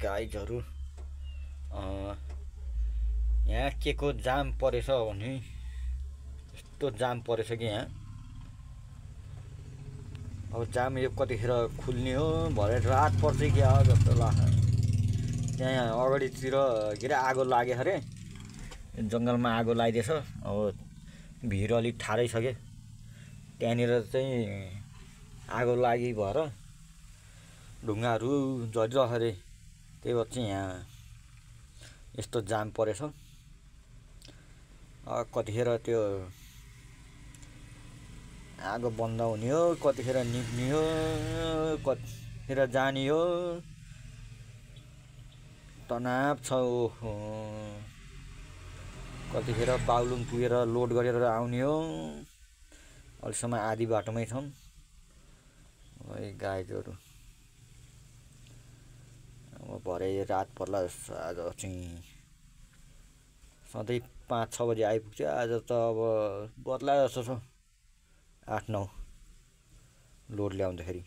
गाइजहरू यहाँ के को जाम परेछ भने यस्तो जाम परेछ कि यहाँ अब जाम यो कतिखेर खुल्ने हो भरे रात पर्छ क्या जस्तो लाग्छ। त्यहाँ अगाडितिर के अरे आगो लाग्यो अरे जङ्गलमा आगो लगाइदिएछ। अब भिर अलिक ठाडै छ क्या त्यहाँनिर चाहिँ आगो लागि भएर ढुङ्गाहरू झरिरहेछ अरे त्यही भएर चाहिँ यहाँ यस्तो जाम परेछ। कतिखेर त्यो आगो बन्द हुने हो कतिखेर निप्ने हो कतिखेर जाने हो तनाव छ। ओहो कतिखेर बागलुङ पुगेर लोड गरेर आउने हो अहिलेसम्म आधी बाटोमै छौँ। गाइजहरू अब भरे रात पर्ला जस्तो आज चाहिँ सधैँ 5-6 बजे आइपुग्छ आज त अब बद्ला जस्तो छ 8-9 लोड ल्याउँदाखेरि।